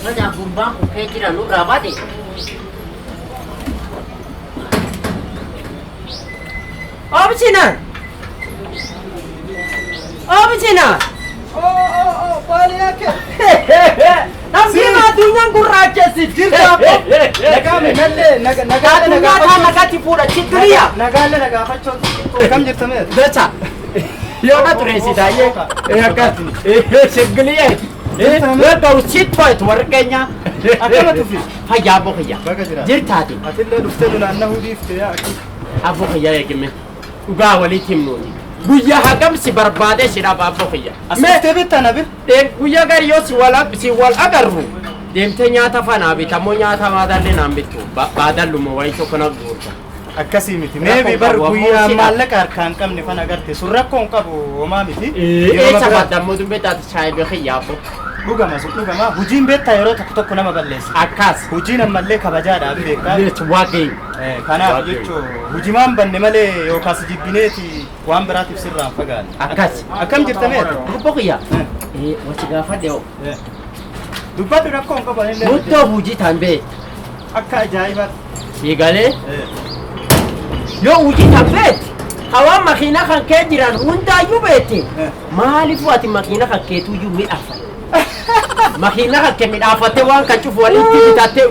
Badaa gurbaan kun kee jira nurraa bade. Oomishina! Oomishina! Namni addunyaan gurraachessi. Nagaame nallee nagaalle Addunyaa taan nagatti fuudha chiggiriya. Nagaalle nagaafachuun kam jirta mee? Dacha. Yoo na tureessitaayyee. Akkas. Chiggiriya. Yoo ta'u sittootu warri keenya. Akkama tufi? Fayyaa abbo kiyya. Baga jira. Jirtaati. Atillee dhuftee nu naannahuu dhiifte yaa akki. Abbo kiyya eegime. Dhugaa walitti himnuuti. Guyyaa hagam si barbaade si dhaba abbo kiyya. As dhuftee beektaa na bir? Guyyaa gari yoo si wal agarru deemtee nyaata fanaa bitamoo nyaata baadallee naan bittu baadalluma wayii tokko na guurta. Akkasii miti. Meebi bar guyyaa maallaqa harkaa hin qabne fan agarte sun rakkoo hin qabu homaa miti. Eessa baadammoo dumbee taate shaayii kiyya abbo. Dhugama sun dhugama. Hojiin beektaa yeroo tokko tokko nama balleessa. Akkas. Hojiin ammallee kabajaadhaan beektaa. Waaqayyo. Kanaaf jechuun hojimaan banne malee yookaas jibbineeti waan biraatiif sirraan fagaanne. Akkas. Akkam jirta mee? Abbo kiyya. Wasi gaafadhe hoo. Dubbadhu rakkoo hin qabu anillee. Guddoo hojii taan beekta. Akka ajaa'ibaatti. Siigalee. Yoo hojii tan beekte hawaan makiina kan kee jiran hundaayyuu beekte maaliif ati makiina kan keetuyyuu midhaafatte? Makiina kan kee midhaafatte waan kan cufu walitti bitattee.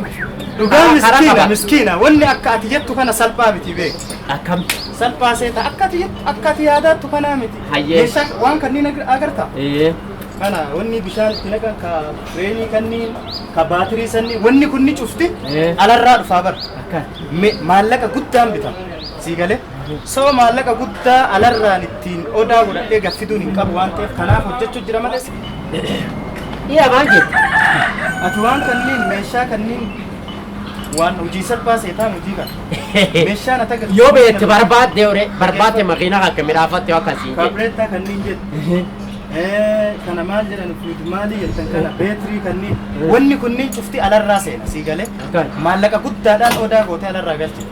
Dhugaa miskiina miskiina wanni akka ati jettu kana salphaa miti beek. Akkam. Salphaa seeta akka ati jettu akka ati yaadaattu kanaa miti. Hayyee. Meeshaa waan kanneen agarta. Kana wanni bishaan itti naqan ka fireenii kanneen ka baatirii sanni wanni kunni cufti alarraa dhufaa bara. Maallaqa guddaan bitama. Sii galee. Soo maallaqa guddaa alarraan ittiin odaa godhadhee gaffiduun hin qabu waan ta'eef kanaaf hojjechuu jira malee. Iya maal jette? Ati waan kanneen meeshaa kanneen waan hojii salphaa seetaan hojii kana. Meeshaan ati agartu. Yoo beekte barbaadde ore barbaadde makiina kan kee midhaafatte akkasiin jedhe. Kaabireettaa kanneen jettu. Kana maal jedhan fuuti maali jettan kana beetirii kanneen wanni kunniin cufti alarraa seena sii galee maallaqa guddaadhaan odaa gootee alarraa galche.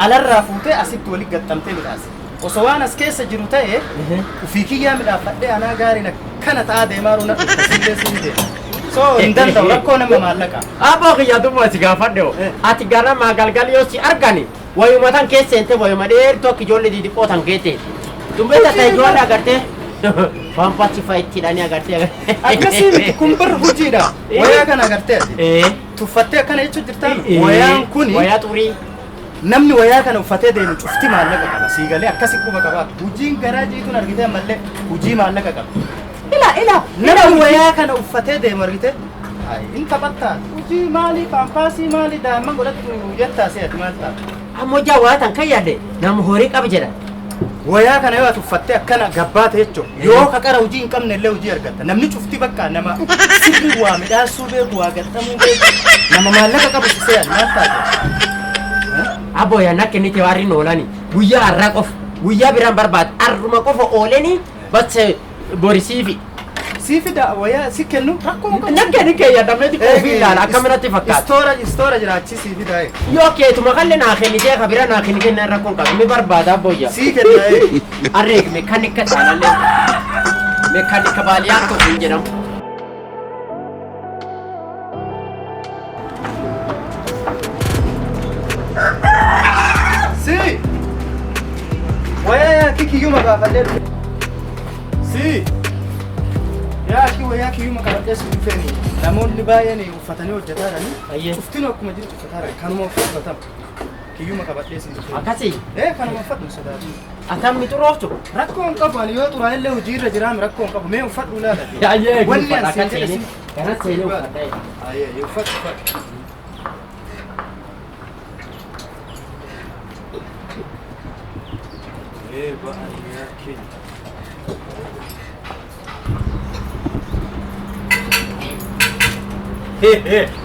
Alarraa fuutee asitti walitti gaxxamtee midhaase. Osoo waan as keessa jiru ta'e ofii kiyyaa midhaafadhee anaa gaariin akkana ta'aa deemaa jiru na dhukkubsillee siin deema. So hin danda'u rakkoo nama maallaqa. Abbo kiyya dubboo si gaafadhe hoo. Ati ganamaa galgal yoo si argani wayuma tan keessa seente wayuma dheertuu akka ijoollee xixiqqoo tan keette. Dumbee tata ijoollee agartee pampasi fa'a itti hidhanii agartee. Akkasii miti kun bar hojiidha. Wayaa kana agartee ati. Tuffattee akkana jechuun jirtaa wayaan kuni. Wayaa xurii. Namni wayaa kana uffatee deemu cufti maallaqa qaba. Sii galee akkasi quba qabaatu. Hojiin garaa jiituun argitee ammallee hojii maallaqa qaba. Ila ila. Namni wayaa kana uffatee deemu argitee hin taphattaa. Hojii maalii paampaasii maalii daa'imman godhattu jettaa se'ati maal ta'a? Ammoo jaa waa tan kan yaadde nama horii qaba jedha. Wayaa kana yoo ati uffattee akkana gabbaate jechuun yoo kaqara hojii hin qabne illee hojii argatta. Namni cufti bakka nama sirrii waa midhaasuu beeku waa gaxxamuu beeku nama maallaqa qabu si se'an maal taate? Abbo yaa nakki inni tewaarri oolani guyyaa har'aa qofa guyyaa biraan barbaade har'uma qofa ooleni basse borisiifi. Si fida wayaa si kennu rakkoo qabu. Nakki ani kee yaadameeti ofii ilaala akkaminatti fakkaata. Istoora istoora jiraachi si fida. Yoo keetuma kallee naa kennitee ka bira naa kennitee na rakkoon qabu mi barbaada abboyya. Si kenna. Arreeg mekaanika caalallee mekaanika baaliyaa tokko hin jedhamu. Si. Wayaa yaa kiyyuma gaafadhee dhufe. Si. Yaa akki wayaa kiyyuma qabadhee si dhufeeni. Namoonni baay'een uffatanii hojjetaa jirani. Cuftiin akkuma jirtu uffataa jiran kanuma uffatama. Kiyyuma qabadhee si dhufeeni. Akkasii. Kanuma uffadhu sodaatu. Atammi xurooftu. Rakkoo hin qabu ani yoo xuraa'ellee hojii irra jiraame rakkoo hin qabu mee uffadhu ilaala. Ayyee Wanni ani siin jedhe si. Kana seenee uffadha. Ayyee uffadhu uffadhu.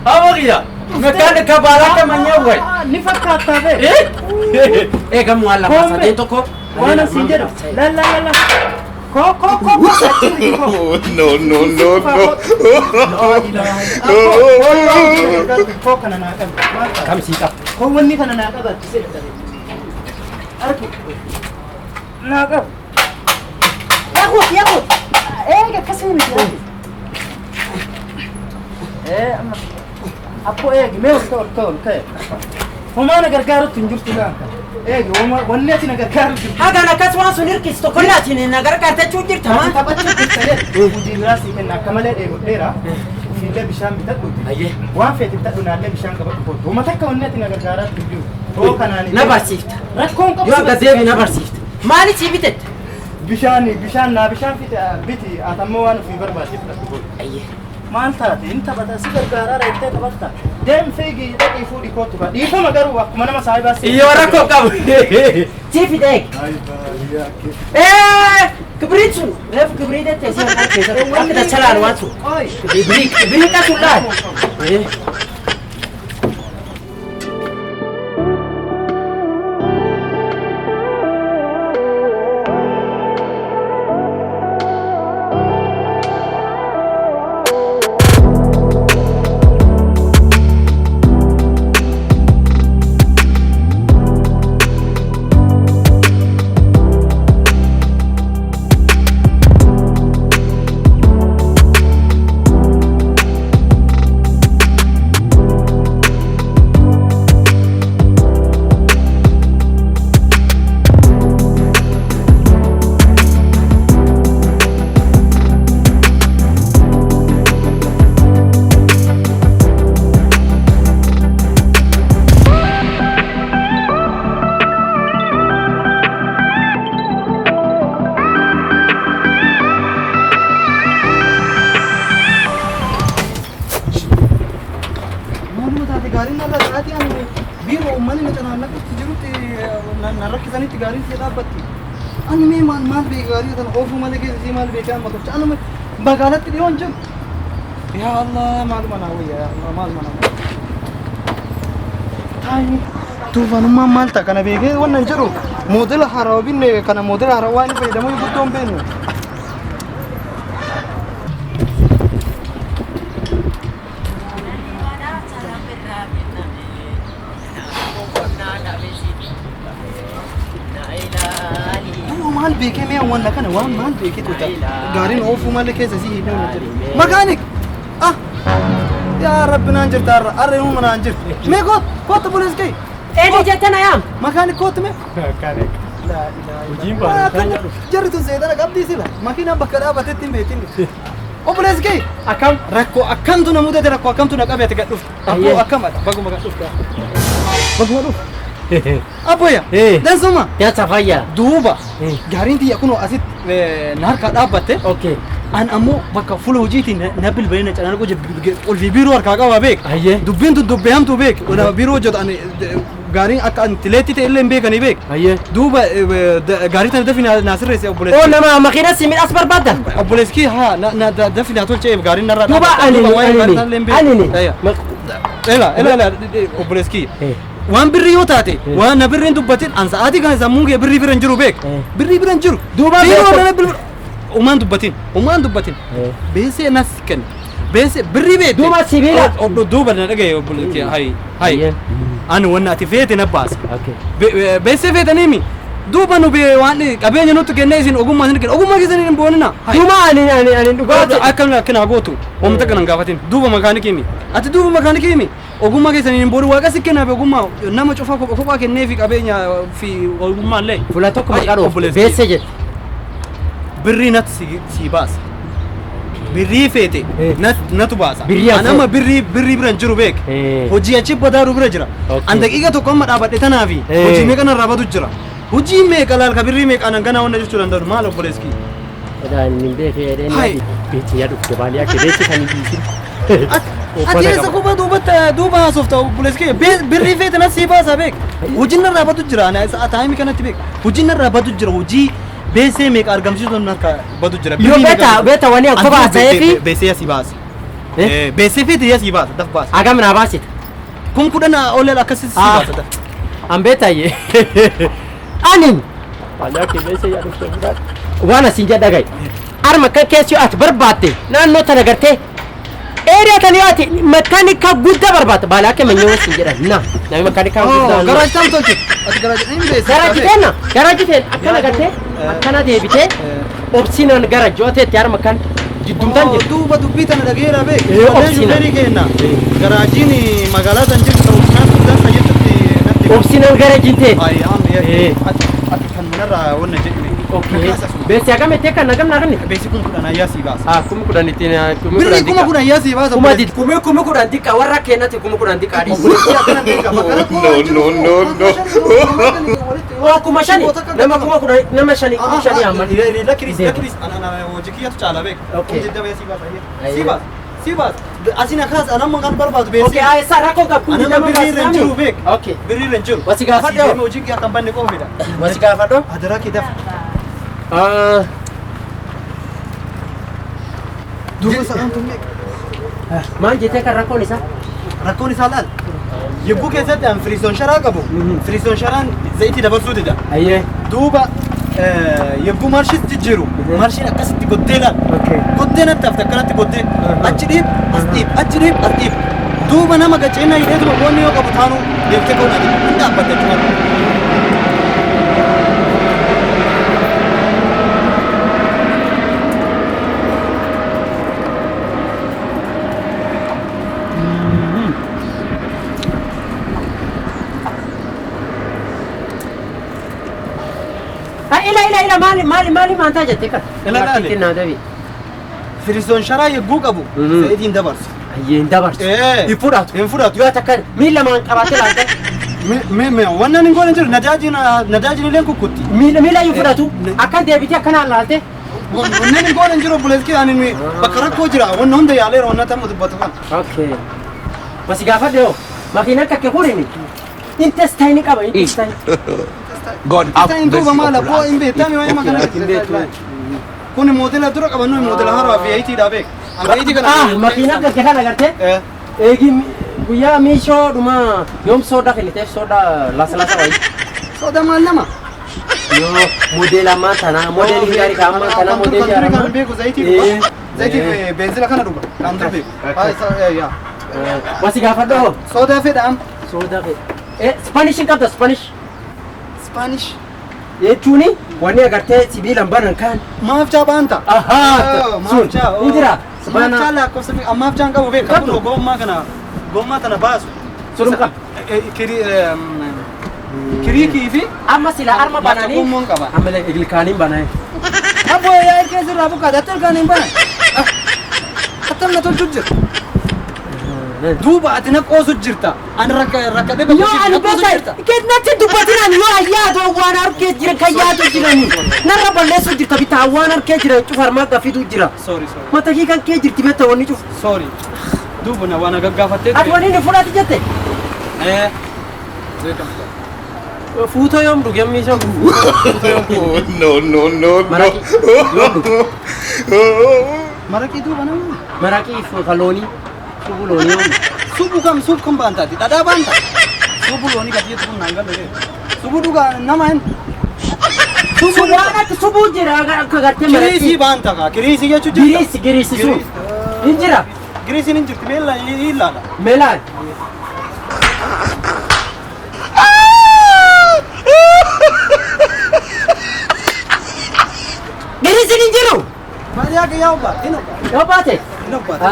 Abbo kiyya. Mekaanika baalaa manyee wayi. Ni fakkaattaa bee. Eegamu waan lama sadeen tokko. Waan asiin jedhu. La la la la. Ko ko ko ko. No, no, no, no. Koo kana naa qabi. Kam sii qaba? Koo wanni kana naa qaba. Argu. Naa qaba. Yaaqub Yaaqub. Eega akkasii miti. Amma. Abbo eegi mee ol ka'e ol ka'e ol ka'e. Homaa na gargaarutti hin jirtu gaa. Eegi homaa wanni ati na gargaaru jirtu. Hagan akkas waan sun hirkisu tokko laatiin na gargaartachuu jirta Ati maa. taphachuu jirta jedhe. Hojii biraa sii kenna akka malee dheebodheera. Ofiillee bishaan bitadhuuti. Ayyee. Waan feete bitadhu naallee bishaan qabadhu kootu. Homa takka wanni ati na gargaaraa hin jiru. Too kanaan. Na barsiifta. Rakkoon qabu. Yoo akka deebi na barsiifta. Maali sii bitette? Bishaan bishaan naa bishaan fite biti ati ammoo waan ofii barbaadde fudhadhu kootu. Ayyee. Maal taate hin taphata si gargaaraa reettee taphatta. Deem fiigi dhaqii fuudhi kootu ka. Dhiifama garuu akkuma nama saahibaa si. Iyyoo rakkoo qabu. Sii fide eegi. Ee kibriit sun reefu kibriit jettee si harkaa keessatti akka dachalaan waan sun. Oi. Biriiqa sun laal. Maaluma taate gaariin narra sa'aatii ani biiroo uummanni na cinaan naqatti jirutti na rakkisanitti gaariin si dhaabbatti. Ani mee maal maal beeka gaarii sana oofuu malee keessa isii maal beeka amma tolcha anuma magaalatti dhiyoon jiru. Yaa Allah maaluma naa wayya yaa Allah maaluma naa wayya. Taayii tuufanummaan maal ta'a kana beekee wannan jedhu moodela haarawaa binne kana moodela haarawaa inni fayyadamuu guddoo hin beeknu. Duuba maal beekee mee wanna kana waan maal beekee tuuta gaariin oofuu malee keessa isii hiikuu hin jiru. Makaanik! Ah! Yaa Rabbi naan jirta har'a har'a yooma naan jirti. Mee kootu kootu polis kee Eeni jettee na yaam. makaanik kootu mee. Hojiin baay'ee Jarri tun seetana qabdii sila makiinaan bakka dhaabatetti hin beekin. Obboleessi kee Akkam. rakkoo akkamtu na mudate rakkoo akkamtu na qabe ati gad dhufte. Ayyee. Abboo akkam ati baguma gad dhufte. Baguma dhufte. Abboya Eh. dansuma Nyaata fayyaa. duuba Eh. gaariin tiyya kunoo asitti na harkaa dhaabbatte. Okay. An ammoo bakka fuula hojiitiin na bilbilee na cinaan qoje olfi biiroo harkaa qabaa beek. Ayyee. Dubbiin tun dubbee hamtuu beek. Ona biiroo hojjetu ani gaariin akka ani tileetti ta'e illee hin beekanii beek. Ayyee. Duuba gaarii tana dafi naa sirreesse Oo obboleessi. nama makiina si midhaas barbaadda. Obboleessi kee haa na dafi naa tolchee gaariin narraa Duuba dhaabbata. ani Duuba waa'ee gaarii tana illee hin ani beeku. ani. Ayya. Ela ela ela obboleessi kee. Eh. Waan birrii yoo taate waan na birriin dubbatin an sa'aatii kana sammuun kee birrii bira hin jiru beek. Eh. Birrii bira hin jiru. Duuba Biiroo beektu. kana bilbila. Umaan dubbatin umaan dubbatin. Beesee nas kenna. Beesee birrii beekte. Duuba sibiila. Obbo duuba na dhagaye obboleessi kee hayi hayi. Ani wanna ati feete na baasa. Okay. Beesee feetaniimi. Duuba nu bee waan qabeenya nutti kennee isin ogummaa isin kenna ogummaa keessan hin boonina. Hayi. Duuba ani ani ani dhugaa. Akkam akkana gootu wanta kana hin gaafatin duuba makaanikii mi ati duuba makaanikii mi ogummaa keessan hin boonu waaqa si kennaaf ogummaa nama cufa kophaa kennee fi qabeenya fi ogummaa illee. Fuula tokko Hayi, maqaa dhoof. obboleessi. Beesse jette. Birrii natti si baasa. Birrii feete Eh. natu baasa. Birrii An amma afur. birrii birrii bira hin jiru beek. Eh. Hojii achi badaaru bira jira. Okay. An daqiiqa tokko amma dhaabadhe tanaafi Eh. hojii meeqa narraa badu jira. Hojii meeqa laal ka birrii meeqa anan ganaa wanna jechuu danda'u maal obboleessi kiyya. Odaan hin beekee jedheen. Hayi. Beechi yaa dhufte baali akka beechi kan hin dhiisin. Ati eessa kophaa duubatti duuba haasofta obboleessi kiyya birrii feete nas sii baasa beek. Hojiin narraa badu jira ana taayimii kanatti beek. Hojiin narraa badu jira hojii beesee meeqa argamsiisu narraa badu jira. Yoo beeta beeta wani akka baasee fi Beesee asii baasa. Beesee feete asii baasa daf baasa. hagam naa baasita. Kum 10 ol akkasii si Ah. baasa daf. An beetaye. Anin. Waan asiin jedha ga'i. Arma kan keessi ati barbaadde naannoo tana gartee Eeriyaa tana yoo ati makaanika guddaa barbaadde baala akka manyoo siin jedhan na namni makaanika guddaa. Garaaji tam tolche. Ati garaaji hin beesee. Garaaji teenna garaaji teen akkana gartee akkana deebitee obsinaan gara jooteetti harma kan Jiddumtaan jira. Duuba dubbii tana dhageera beek. Eh, obsina. Shufeerii kenna. Garaajiin magaalaa san jirtu ta'u isaan sun dansa jettutti natti. Obsinaan garaajiin ta'e. Ayi am Eh. ati ati kan manarraa wanna jedhime. Okay. Beesi hagam itti kan hagam naa kenni? Beesi kun kudhan ayyaa sii baasa. Ah, 10,000 ittiin kumi Birrii kudhan kuma xiqqaa. kudhan ayyaa sii baasa. Kuma di kumi kumi kudhan xiqqaa warra kennate 10,000 xiqqaa dhiisi. No, no, no, no. Waa 5,000 nama 10,000 nama shani 5,000 amma. Lakkiris lakkiris ana hojii kiyyatu caala beek. Okay. Kun jidda sii baasa. Sii baasa. Sii baasa. Asin akkas anamma kan barbaadu beesi. Okay, ah, isa rakkoo qabu Anama nama birrii irra hin jiru beek. Okay. Birrii irra hin jiru. Wasi gaafadhu. Asii deemee hojii kiyya kan banne qofa fida. Wasi gaafadhu. Adaraa kee dafa. Ah, Duuba sa'aan tun beek. maal jettee kan rakkoon isaa? Rakkoon isaa laal. Yogguu keessatti an firiisoon sharaa qabu. Firiisoon sharaan zayitii dabarsuu dida. Ayyee. Duuba yogguu marshiis jijjiiru marshiin akkasitti goddee laal. Okay. Goddee natti hafte akkanatti goddee achi dhiib as dhiib achi dhiib as dhiib. Duuba nama gacheena hidheetuma boonni yoo qabu taanuu deemtee koon ati hin dhaabbatte jechuudha. Ah, ila ila ila maali maali maali maantaa jettee kan? Ila laali. Ittiin naa deebi. Firiisoon sharaa yogguu qabu zayitiin dabarsu. Ayyee hin dabarsu. Eh. Hin fudhatu. Hin fudhatu. Yoo takka miila maan qabaatee laalte Me me wannan hin goone jiru nadaajiin nadaajiin illee kukkutti. miila miila hin fudhatu. Akkan deebitee akkanaan laalte. Wannan hin goone jiru obboleessi ani bakka rakkoo jira wanna hunda yaaleera wanna tamma dubbatu kan. Okay. Wasi gaafadhe hoo makiinaan kakke kurini intestine qaba intestine. God have Isaan duuba mercy maal upon abboo us. hin beektami waa'ee magaalaa Hin beektu. Kun moodela dura qabannu moodela haaraa V8 dha beek. An V8 kana. Ah, makiinaan kakke kana agartee Eh. eegi guyyaa miishoo dhuma yoom soda kenniteef soda lasalasa wayii. Soda maal nama? Yoo moodela ammaa tanaa moodeelii gaarii kan ammaa tanaa moodeelii Kan haaraa. beeku zayitii dhuga. Zayitii beenzila kana dhuga. Kan dur beeku. Yaa. Wasi gaafadhe hoo. Soda fedha am. Soda fedha. Eh, Spanish hin qabda Spanish. Spanish. Jechuuni wanni agartee sibiilaan banan kaan. Maaf caa baanta. Ahaa, sun hin jira. Maaf caa lakkoofsa ammaaf caan qabu beek. Kun gommaa kana gommaa tana baasu. Sunum qaba. Kiriikii fi Amma sila arma bananii. Gommoon qaba. Amma ilkaaniin bananii. Abbo yaa ilkee sirraa buqqaate atta ilkaan hin banan. Attam na tolchu jira. Duuba ati na qoosu jirta. Ani rakkadhee bakka Yoo ani na qoosu beekta jirta. natti dubbatin ani yoo ayyaadu waan harkee jira kan yaadu jirani narra balleessu jirta bitaa waan harkee jira cufa armaa gafitu jira. Sorry sorry. Mata kee kan kee jirti beekta wanni cufu. Sorry. Duuba na waan gaggaafattee Ati wanni inni fudhati jette. Eh. Fuutoo yoom dhuge miisoo. No, no, no, no. Maraqii. Maraqii duuba nama. Maraqii ka loonii. Subu loonii yoom. Subu kam suuf kam baantaati? Dhadhaa baanta. Subu loonii gadi jettu kun naan galle. Subu dhugaa nama hin. Subu waan akka subuu jira akka gartee Kiriisii maraqii. baanta kaa. Kiriisii jechuun jirta. Giriisi giriisi sun. Hin jira. Giriisiin hin jirti meella hin ilaala. Melaan. Giriisiin hin jiru. Baadiyyaa kiyyaa obbaate. Hin obbaate. Yoo baate. Hin obbaate.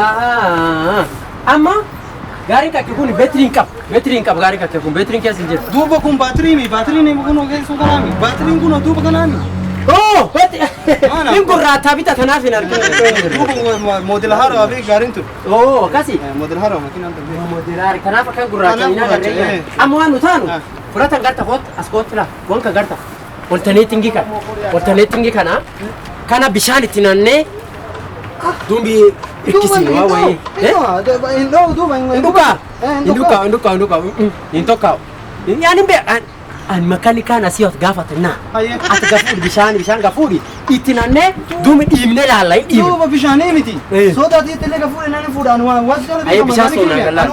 Amma gaariin kakke kun beetiriin qaba. Beetiriin qaba gaariin kakke kun beetiriin keessa hin jiru. Duuba kun baatirii mi? Baatiriin kun keessoo kanaami. Baatiriin kun duuba kanaami. Oh, hin gurraataa bita tanaaf hin arginu. Duuba moodela haaraa fi gaariin tun. Oh, akkasi. Moodela haaraa makiinaan tun. Moodelaari kanaaf akkan gurraacha hin agarre. Amma waan nu taanu fudhatan garta koot as koot fila wanka garta. Oltaneetingii kana. Oltaneetingii kana kana bishaan itti naannee dumbi hirkisine waa wayii. Hin dho'u duuba Hin dhugaa. Hin dhugaa hin dhugaa hin dhugaa hin tokkaa'u. Yaani bee an makanikaan asii ot gaafate naa. Ati gafuudhi bishaan bishaan gafuudhi itti naannee duumi dhiibnee laalla hin dhiibne. Duuba bishaanii miti. Soodaatii itti illee gafuudhi nani fuudhaan waan waan jala Ayyee bishaan sun naa galaa.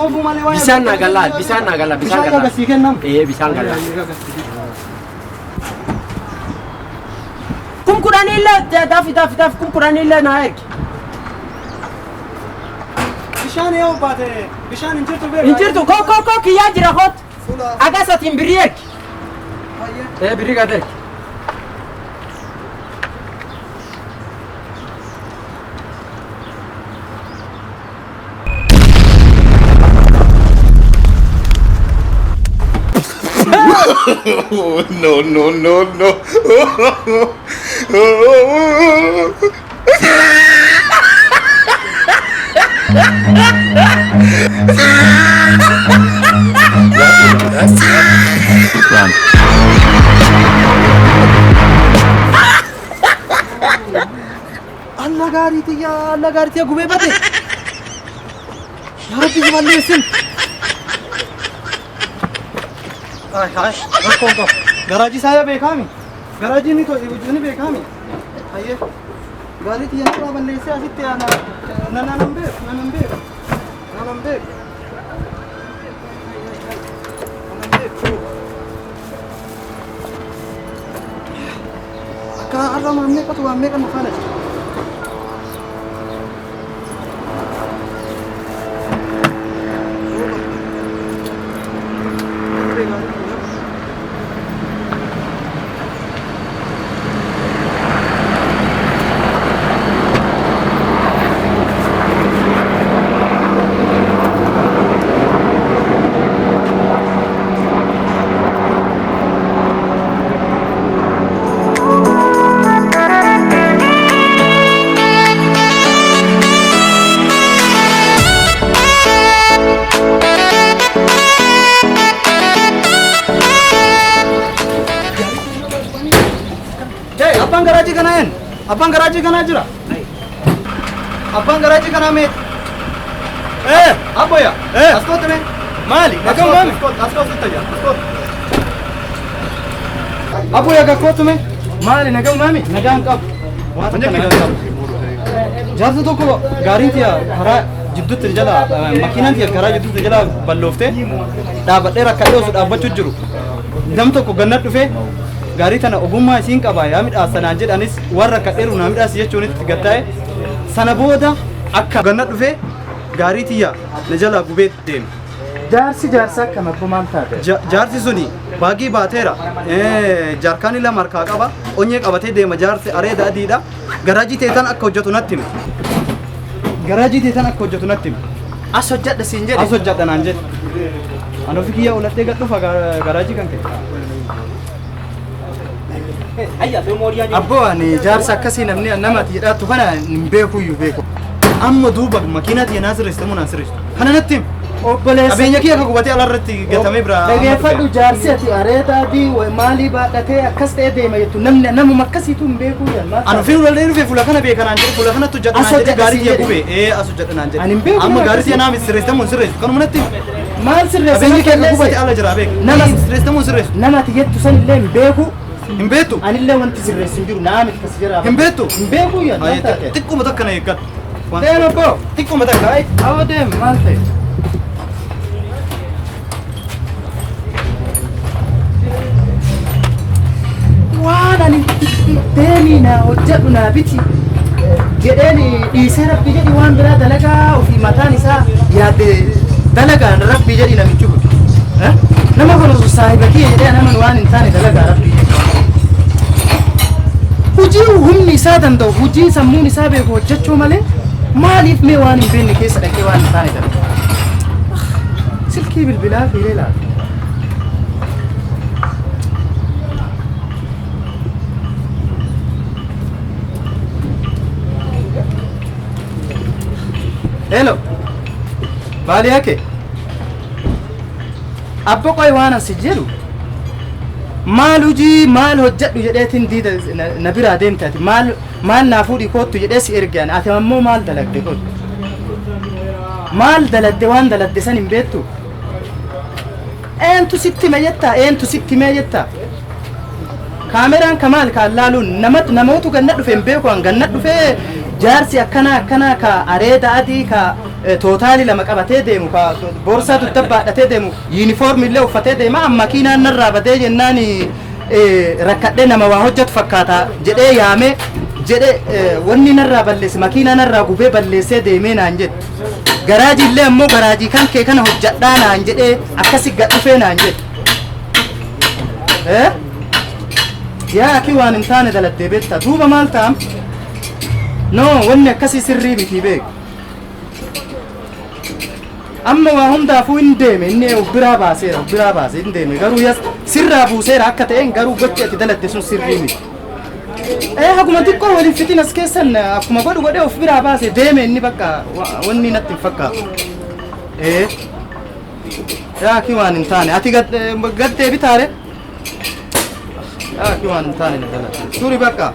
Bishaan naa galaa bishaan naa galaa bishaan galaa. Bishaan sii kennam. Ee bishaan galaa. Kum kudhan illee daafi daafi daafi kum kudhan illee naa ergi. Bishaan yoo baate bishaan hin jirtu beekaa. Hin jirtu koo koo koo kiyyaa jira koot. Agasatiin birrii ergi. Ee birrii gad ergi. No, no, no, no. Alla gaarii tiyya, alla gaarii tiyya gubee bade. Yaa Rabbi si balleessin. Ay ay rakkoon qabu. Garaajii isaa yaa beekaami. Garaajii ni tolche ni beekaami. Hayyee. Gaarii tiyya nurraa balleessee asitti ana nan beeku nan beeku nan beeku. Nan beeku. Akka har'a waan meeqatu waan meeqa nu faana jira. Hey, abbaan garaajii kanaa een? Abbaan garaajii kanaa jira? Abbaan garaajii kanaa meet? Abboya. As kootu mee? Maali? Nagaan maali? As kootu sitta jira. As kootu. Abboya ga kootu mee? Maali nagaan maami? Nagaan qabu. Waan takka nagaan qabu. Jaarsa tokko gaariin tiya karaa jidduutti jala makiinaan tiya karaa jidduutti jala ballooftee dhaabadhee rakkadhee osoo dhaabbachuu jiru. Nam tokko ganna dhufee gaarii tana ogummaa isiin qaba yaa midhaasa naan jedhanis warra rakkadheeru naa midhaasi jechuunitti gattaa'e sana booda akka ganna dhufee gaarii tiyya na jalaa gubee deeme. Jaarsi jaarsa akkam abbo maal taate? Jaarsi suni baagii baateera. Jaarkaanii lama harkaa qaba. Onyee qabatee deema jaarsi areeda adiidha. Garaajii teetan akka hojjetu natti hime. Garaajii teetan akka hojjetu natti hime. As hojjedha siin jedhe. As hojjedha naan jedhe. Ani ofii kiyyaa oladhee gad dhufa garaajii kan ka'e. Abbo ani jaarsa akkasii namni nama ati jedhaattu kana hin beekuyyuu beeku. Amma duuba makiinaa tiyya naa sirreessite moo naan sirreessitu? Kana natti hime. Obboleessa. Qabeenya kiyya akka gubatee alarratti gatamee biraa. Dhageeffadhu jaarsi ati areeda adii maalii baadhatee akkas ta'ee deema jettu namni namuma akkasiitu hin beekuu jedhan maal Ani taate? ofii oladhee dhufe fuula kana beeka naan jedhe fuula kanatti hojjedha As naan jedhe hojjedha gaarii siin tiyya jedhe. gube. Ee as hojjedha naan jedhe. Ani hin beeku Amma nama gaarii tiyya akkasii. naa sirreessite moo hin sirreessitu? Kanuma natti hime. Maal sirreessa? Qabeenya kiyya akka Nama gubate ala jira beeka. Nama Sirreessite moo hin sirreessitu? nama ati jettu san illee hin beeku. Hin beektu? Anillee wanti sirreessu hin jiru naa miti kas jira. Hin beektu? Hin beeku yaa maal taate? Xiqquma takka na eeggadhu. Deem abbo. Xiqquma takka. Awwa deem maal ta'e? Waan ani deemii naa hojjedhu naa biti jedheen dhiisee rabbi jedhi waan biraa dalagaa ofii mataan isaa yaadde dalagaan rabbi jedhi namichi kun. Nama kun osoo saahiba kiyya jedhee naman waan hin taane dalagaa rabbi jedhi. Hujii humni isaa danda'u hujii sammuun isaa beeku hojjechuu malee maaliif mee waan hin beekne keessa dhaqee waan hin taane dalaga. Silkii bilbilaa fiilee laata. Hello. Maali yake? Abbo qoy waan asi jedhu maal hojii maal hojjedhu jedheetiin diida na biraa deemte ati maal maal naa fuudhi koottu jedhee si ergaan ati ammoo maal dalagde koottu maal daladde waan daladde san hin beektu eentu sitti hime jettaa eentu sitti hime jettaa kaameraan kamaal kaan laaluun namootu ganna dhufe hin beeku an ganna dhufee jaarsi akkanaa akkanaa ka areeda adii ka tootaalii lama qabatee deemu ka boorsaa dugda baadhatee deemu yuunifoormi illee uffatee deema amma makiinaan narraa badee jennaan rakkadhee nama waa hojjetu fakkaata jedhee yaamee jedhe wanni narraa balleesse makiinaa narraa gubee balleessee deemee naan jedhe garaajii illee ammoo garaajii kan kee kana hojjedhaa naan jedhee akkasi gad dhufee naan jedhe. Yaa akki waan hin taane daladdee beektaa duuba maal ta'am? No wanni akkasii sirrii miti beeku. Amma waa hundaafuu hin deeme inni of biraa baaseera of biraa baasee hin deeme garuu yas sirraa buuseera akka ta'een garuu gochi ati dalatte sun sirrii miti. Haguma xiqqoo waliin fitin as keessan akkuma godhu godhee of biraa baase deeme inni bakka wanni natti hin fakkaatu. Yaaki waan hin taane ati gad deebitaare? Yaaki waan hin taane na dalatte. Turi bakka.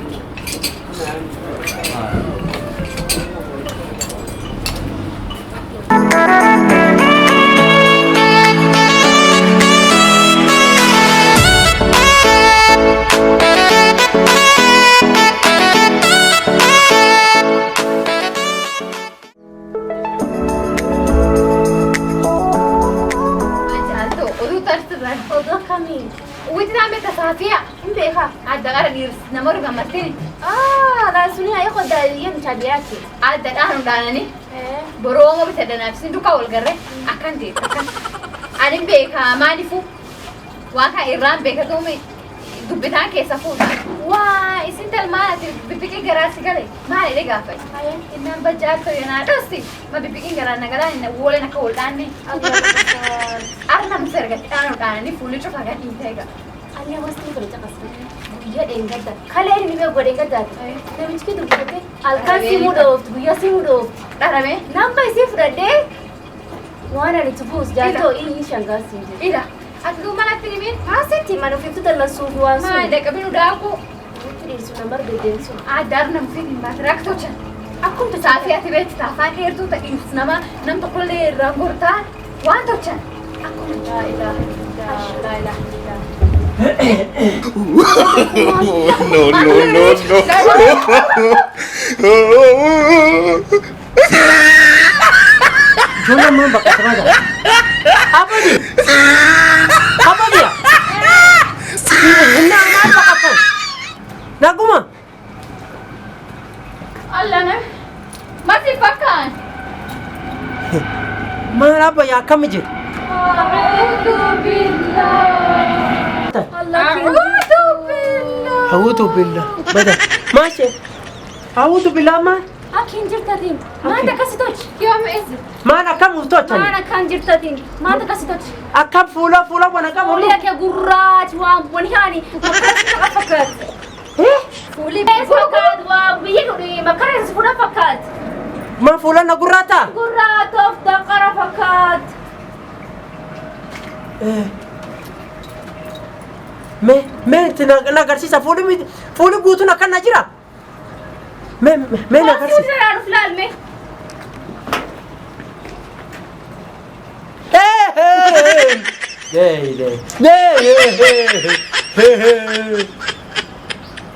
Boroomoo bitadhanaaf isin duukaa wal garree akkan ta'e akkan ani beeka maalifu waan kan irraan beekatuumi dubbitaan keessa fuudha. Waa isin talmaati bibbiqii garaa si gale maal jedhee gaafate. Innaan bajjaatto yenaa dhosti ma bibbiqiin garaa na galaa inni wooleen akka wal dhaanne. Arna musa ergatti dhaanuu dhaananii fuulli cufa gad dhiitee egaa. Ani hawaasni kun caqasne guyyaa dheengadda kalee inni beeku dheengaddaati namichi kee dubbate halkan simuu dhooftu guyyaa simuu dhooftu Dharame. namba isii fudhadhee waan ani tufuus jaatoo inni shangaas hin jiru. Ila ati duuba manatti himiin Maasitti mana ofiiftu dallansuuf waan sun. maal dhaqabinu daakuu Itti dhiirsu nambar deddeemsu. Aaddaar nam fiitiin baate rakkatochan. Akkuma tasaafii ati beektu taafaan dheertuu ta'inus nama nam tokkollee irraan gortaa waan tolchan. Akkuma laa ilaaha illallah laa ilaaha illallah. No, no, no, no. Ijoolleen maal bakka sabaa jira? Abadi! Abadi! Innaa maal baqattan? Naguma! Allah na masi fakkaan. Maal abba yaa akkami jira? A'uudhu billah. A'uudhu billah. A'uudhu billah. Bada. Maashe. A'uudhu billah maal? Akka hin jirtatiin maanta akkasi tolchi. Yoom eessa? Maal akkam uf tolchani? Maan akka hin jirtatiin maanta akkasi tolchi. Akkam fuula fuula wana qabu? Fuulli akka gurraachi waan wani haani makara si taqa fakkaatti. Fuulli Fakkaatu waa biyya godhe makara si fuudha fakkaatti. Ma fuula na gurraata? Gurraatoof daqara fakkaatti. Mee mee itti na agarsiisa fuulli fuulli guutuun akkan na jira? Mee mee na Waan si agarsiisa. hojjetaa dhufu laalme. Hey hey. Hey hey. Hey hey.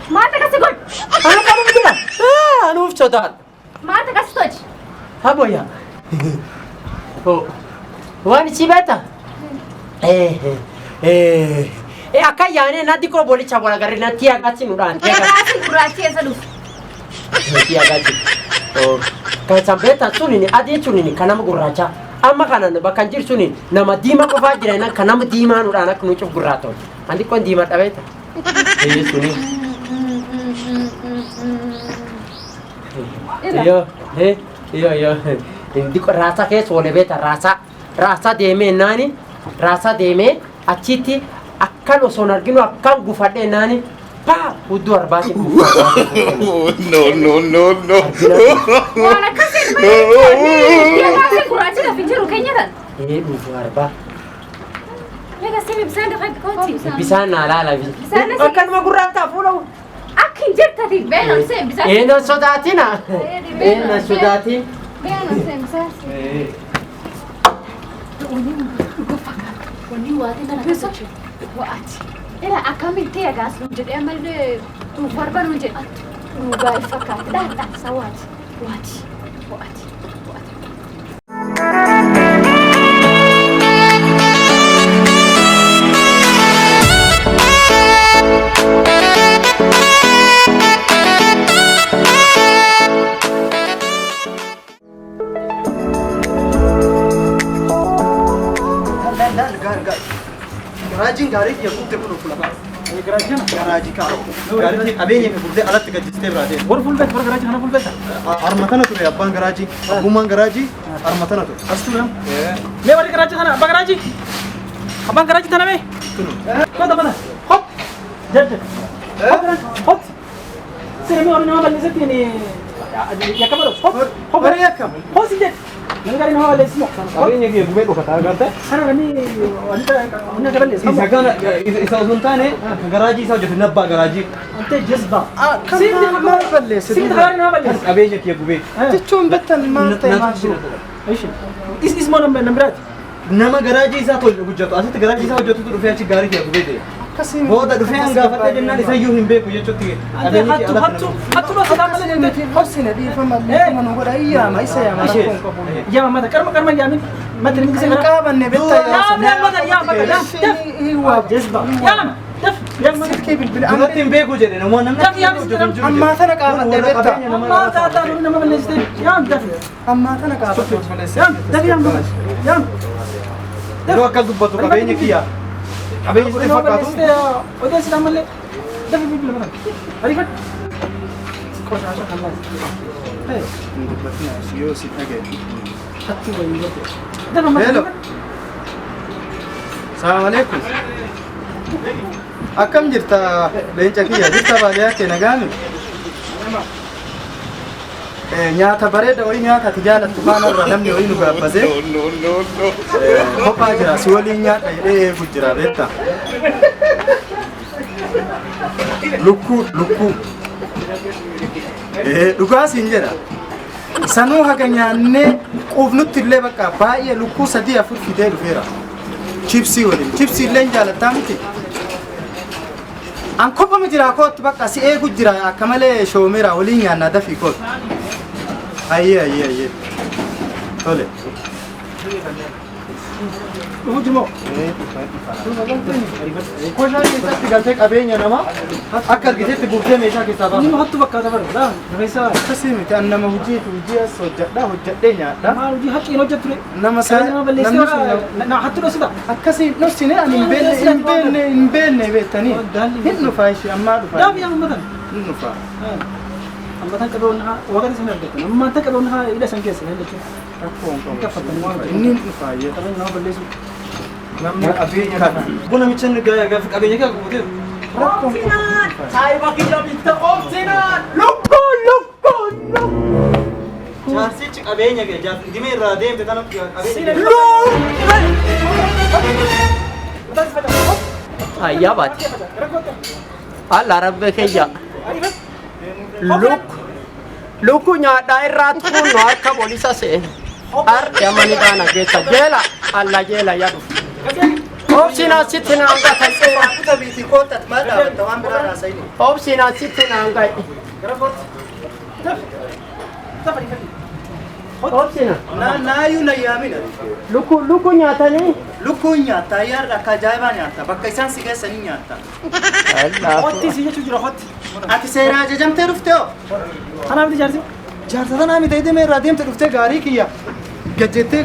Maanta akkasi godhu. Anu qabu jira. Anuuf sodaadha. Maanta akkasi tolchi. Aboya. Oh. Waan si beekta? Akka yaanee natti koo bolicha wal agarre natti agachi nudhaan. Gurraachi gurraachi eessa dhufu? Natti agachi. Oh. Kan san beektan sunini adiin sunini kan nama gurraacha. Amma kana bakka hin jiru suni nama diimaa qofaa jira kan nama diimaa nudhaan akka nu cuf gurraatoo. Andi kun diimaa dhabeeta. Suni. Iyo, iyo, iyo. Diko rasa keessa oole beekta rasa. Rasa deemee naani rasa deemee achitti akkan osoo hin arginu akkan gufadhee naani paa hudduu arbaatiin No, no, no, no. Waan akkasii malee gurraachi lafa hin jiru keenya tan. Dhufu arbaa. Meeqa siif bishaan dafa kooti. Bishaan naa laala. Bishaan na Akkanuma gurraataa fuula. Akka hin jirtatiin. Beenom seen bisaan. Nan sodaatina. Nan sodaatin. Beenom seen bisaan. Wanni waatiin kana keessa Wa'ati. Ila akkamitti agaas nuun jedhee ammallee dhufu arba nuun jedhe. Dhugaa fakkaatti dhaadhaa sawaati. Waati. Wa'ati. Wa'ati. Laal laal gaar gaar. Garaajiin gaarii kiyya guutte kun fuula baas. Garaajii kaa. Gaarii qabeenya kee gubdee alatti gajjistee biraa deema. Warra fuulbeet warra garaajii kana fuulbeeta. Harma tana ture abbaan garaajii. Abbummaan garaajii harma tana ture. As ture. Mee warri garaajii kana abbaa garaajii. Abbaan garaajii tana mee. Kota kota. Hop. Jadda. Hop. Sirmi warri nama balleessetti yakka godhu. Hop. Hop. Warri akkam? Hop si jedhe. Namni gaarii nama balleessi moo? Qabeenya kee gubee dhokata agartee? Kana namni wanta wanta balleessi. Isa kana isa osoo hin taane garaajii isaa hojjetu nabbaa garaajii. Ante jazba. Kan maal balleesse? Sirmi gaarii nama balleessi. Qabeenya kee gubee. Jechuun bettan maal ta'e maal jiru? Ishi. Is is moo nama biraati? Nama garaajii isaa hojjetu asitti garaajii isaa hojjetutu dhufee achi gaarii kee gubee deema. Akkasiin Booda dhufee hangaafatee jennaan isayyuu hin beeku jechuutti Ante hattu hattu hattu dhokata malee deemte. Horsine dhiifama dhiifama nu godha iyyaama isa yaama rakkoon qabu. Yaa mata karma karma yaamin mata ni gise Hin qaabanne betta Yaa yaa mata yaa mata yaa daf jazba yaa daf yaa mata Silkii bilbila Duratti hin beeku jedhe namoonni namni Daf yaa hojjetu hin jiru. ammaa tana qaabadhe betta. Amma ta ta nama balleessite yaa daf Ammaa tana qaabadhe. yaa daf yaa mata yaa Yeroo akkas dubbatu qabeenya kiyya. Qabeenya sitti nama fakkaatu. balleessite odeessite ammallee daf bilbila mata ariifadhu qoshasha kallas Hin dubbatina yoo si dhagaye. hattu wayii godhe daf amma Hello. Salaam alaikum. Akkam jirta leenca kiyya jirta baadiyyaa kee nagaami? Nyaata bareeda wayii nyaata ati jaalattu faanarra namni wayii nu gaabbasee No, no, no, no. kophaa jira si waliin nyaadha jedhee eegu jira beektaa? Lukkuu lukkuu. Dhugaa siin jedha. Sanuu haga nyaannee quufnutti illee bakka baay'ee lukkuu sadii afur fidee dhufeera. Chipsii waliin chipsii illee jaalattaa miti. An kophama jira kootu bakka si eegu jira akka malee shoomeera waliin nyaannaa dafii kootu. Ayyee ayyee ayyee. Tole. dhufu jimoo Koshaa keessatti galtee qabeenya namaa akka argitetti guurtee meeshaa keessaa baasa. inni hattu fakkaata bara laa rifeensa Akkasii miti an nama hojii hojii as hojjedha hojjedhee nyaadha. maal hojii haqqiin hojjettu ture Nama saa nama balleessite namni sun na hattu dhoksita akkasii dhoksine ani hin beekne hin beekne hin beekne beektanii. Hin dhufaa ishee ammaa dhufaa. daaf yaa ummatan Hin dhufaa. ammatan qabeewwan haa waqtii isin argattan ammatan qabeewwan haa hidha san keessa jechuudha Rakkoo hin qabu. Kaffatanii waan Inni hin dhufaa ayyee. qabeenya nama balleessu Namni qabeenya kana. Kun namicha inni gaafa qabeenya kee guutee Rakkoo hin qabu. Saayiba kiyya bitta oomsinaan lukkuu lukkuu lukkuu. Jaarsichi qabeenya kee jaarsi dhimee irraa deemte tana qabeenya kee. Ayyaa baate. Alla rabbe kiyya. Luk lukkuu nyaadhaa irraa tuun nu harka bolisa seene. Harki amani baana keessa jeela alla jeela yaa dhufu. Oomsinaan sitti naan gatan dheeraa. Kuta biitii kootat maal dhaabatta waan biraa haasa'ini. Oomsinaan sitti naan gahe. Oomsina. Naayyuu na yaamina. Lukkuu lukkuu nyaatanii. Lukkuun nyaatta ayyaarra akka ajaa'ibaa nyaatta bakka isaan si geessanii nyaatta. Hotti si jechuu jira hotti Ati seeraa ajajamtee dhuftee hoo? kanaaf miti jaarsi Jaarsa tanaa miti deemee irraa deemte dhuftee gaarii kiyya gajjettee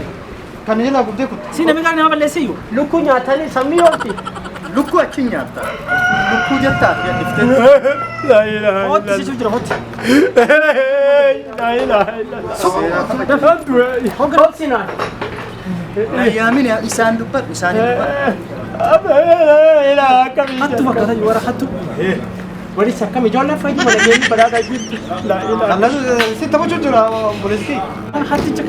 kan jalaa gubdee kutte. si namni gaarii nama balleesse iyyuu Lukkuu nyaatanii sammii oolti. Lukkuu achi nyaatta. Lukkuu jettaa ati gadhiftee. hotti si jechuu jira hotti Oomsinaan. Na yaamina isaan dubbadhu isaan dubbadhu. hattu fakkaata jiru warra hattu Walis akkam ijoolleen fayyadu mana keenya badhaadhaa jirti. Kallatu si taphachuu jira obboleessi. hatticha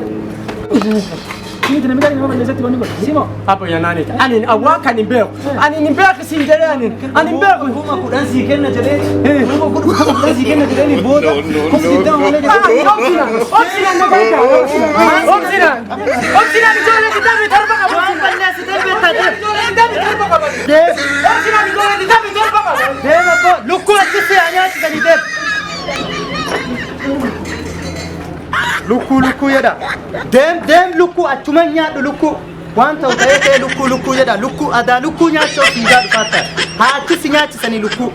Miti namni gaarii nama balleessetti wanni godhe simo Abbo yanaanita. Ani awwaa kan hin beeku. Ani hin beeku siin jedhee ani ani hin beeku. 10,000 sii kenna jedhee 10,000 sii kenna jedhee booda No, no, kuma no, 20 no. malee jedhee. Oomsinaan oomsinaan na gargaara. Oomsinaan oomsinaan ijoollee 27 qabu. Ijoollee 27 qabu. Oomsinaan ijoollee 27 qabu. Deema abbaa lukkuu achi si haa nyaachisanii deema. Lukkuu lukkuu jedha. Deem deem lukkuu achuma nyaadhu lukkuu. Waan ta'u ta'ee ta'ee lukkuu lukkuu jedha. Lukkuu adaa lukkuu nyaachuu fiigaa dhufaata. Haa achi si nyaachisanii lukkuu.